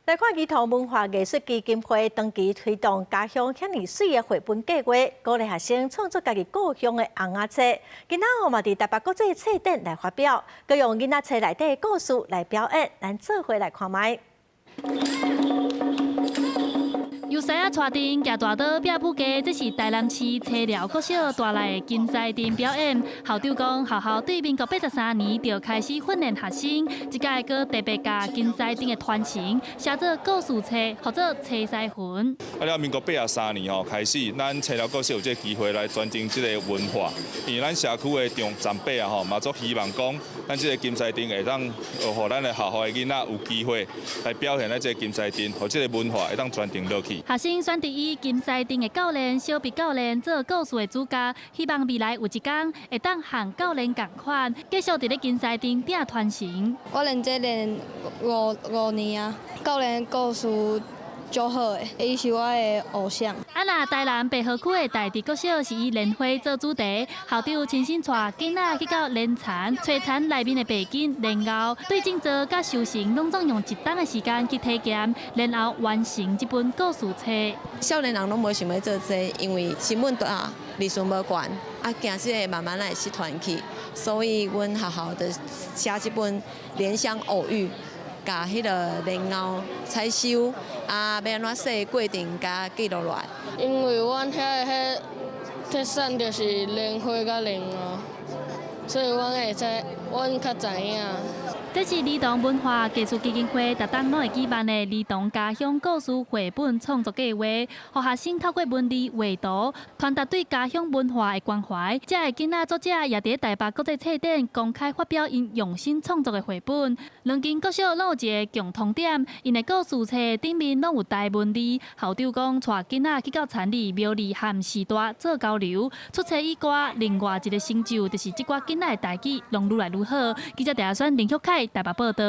來看兒童文化藝術基金會長期推動家鄉遐爾媠的繪本計劃，鼓勵學生創作家己故鄉的尪仔冊。今仔日嘛佇台北國際冊展來發表，閣用囡仔冊內底的故事來表演，咱做伙來看覓。由獅仔帶陣，舉大刀拚武技，這是台南市青寮國小帶來的金獅陣表演。校長講，學校對民國83年就開始訓練學生，這屆閣特別共金獅陣的傳承，寫做故事冊，號做《青獅魂》。啊，了民國83年吼開始，咱青寮國小有這個機會來傳承這个文化，因為咱社區的長長輩啊吼，嘛足希望講，咱這个金獅陣會當，予咱的學校的囡仔有機會來表現咱這个金獅陣，予這个文化會當傳承落去。學生選擇以金獅陣的教練小畢教練做故事的主角，希望未來有一天會當和教練仝款，繼續佇咧金獅陣拼傳承。我練這練五年啊，教練故事足好的，伊是我的偶像。啊，若台南白河區的大直國小是以蓮花做主題，校長親身帶囡仔去到蓮田，揣田內面的白金蓮藕，對製作佮修成，攏總用一冬的時間去體驗，然後完成這本故事冊。少年人攏無想欲做這個，因為成本大，利潤無懸，啊，驚這個慢慢來失傳去，所以阮學校就寫這本《蓮香偶遇》。共彼个蓮藕採收，啊，欲按怎洗過程共記錄落來。因為阮遐的彼特產就是蓮花佮蓮藕，所以阮會知，阮較知影。這是兒童文化藝術基金會逐冬攏會舉辦的兒童家鄉故事繪本創作計劃，予學生透過文字畫圖，傳達對家鄉文化的關懷。這个囡仔作者也佇台北國際冊展公開發表𪜶用心創作的繪本。兩間國小攏有一個共通點，𪜶的故事冊頂面攏有台文字。校長講，帶囡仔去到田里、苗栗和師大做交流，出冊以外，另外一个成就就是這寡囡仔的台語攏愈來愈好。記者鄭阿選、林旭凱台北報道。